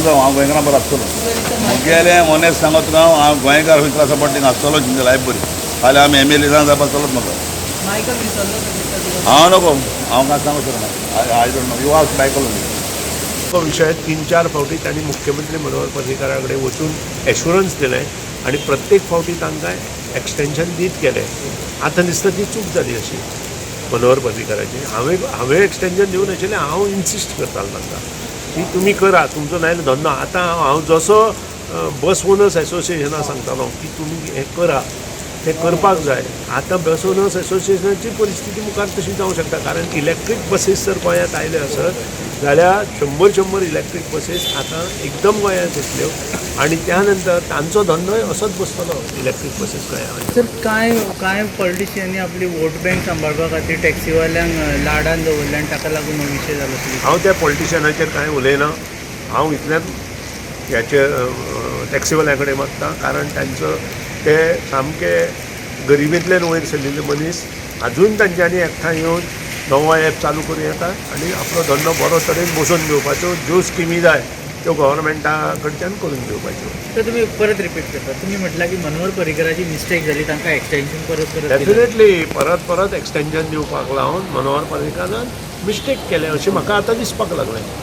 जावं, हांव गोंयकारां बरो आसतलो. मुगेलें ऑनेस्ट सांगत तुका, हांव गोंयकार खंय त्रास सपोर्टींग आसतलो जिंदे लायफ बरी. फाल्यां आमी एमएलए जावपाक चलत म्हाका. मायकल विसरलो तो दिसता तुका. हांव नको, हांव काय सांगू शकना. I don't know, you ask Michael. तो विशय तीन चार फावटी तांणी मुख्यमंत्री मनोहर पर्रीकारा कडेन वचून एश्युरन्स दिलें आनी प्रत्येक फावटी तांकां एक्सटेंशन दीत गेले. आतां दिसता ती चूक जाली अशी मनोहर पर्रीकाराची. हांवें एक्सटेंशन दिवं नाशिल्लें. हांव इन्सिस्ट करतालो तांकां की तुमी करा, तुमचो नाजाल्यार धंदो. आतां हांव जसो बस ओनर्स एसोसिएशना सांगतालो की तुमी हें करा, तें करपाक जाय. आतां बस ओनर्स एसोसिएशनाची परिस्थिती मुखार तशी जावंक शकता, कारण इलेक्ट्रीक बसीस जर गोंयांत आयले आसत जाल्यार शंबर शंबर इलेक्ट्रीक बसीस आतां एकदम गोंयांत येतल्यो आनी त्या नंतर तांचो धंदोय असोच बसतलो, इलेक्ट्रीक बसीस गोंयांत. सर, कांय कांय पॉलिटिशियनी आपली वोट बँक सांबाळपा खातीर टॅक्सीवाल्यांक लाडान दवरले आनी ताका लागून हो विशय जालो असो दिसता. हांव त्या पॉलिटिशियनाचेर कांय उलयना. हांव इतल्यान ह्याचे टॅक्सीवाल्या कडेन मागता, कारण तांचो ते सामके गरिबींतल्यान वयर सरलेले मनीस. आजून तांच्यांनी एकठांय येवन नवो एप चालू करूं येता आनी आपलो धंदो बरो तरेन बसोवन घेवपाच्यो ज्यो स्किमी जाय त्यो गव्हर्मेंटा कडच्यान करून घेवपाच्यो. तर तुमी परत रिपीट करता, तुमी म्हटलां की मनोहर पर्रीकराची मिस्टेक जाली, तांकां एक्सटेन्शन परत परत दिलें. डेफिनेटली, परत परत एक्सटेंशन दिवपाक लावन मनोहर पर्रीकारान मिस्टेक केलें अशें म्हाका आतां दिसपाक लागलें.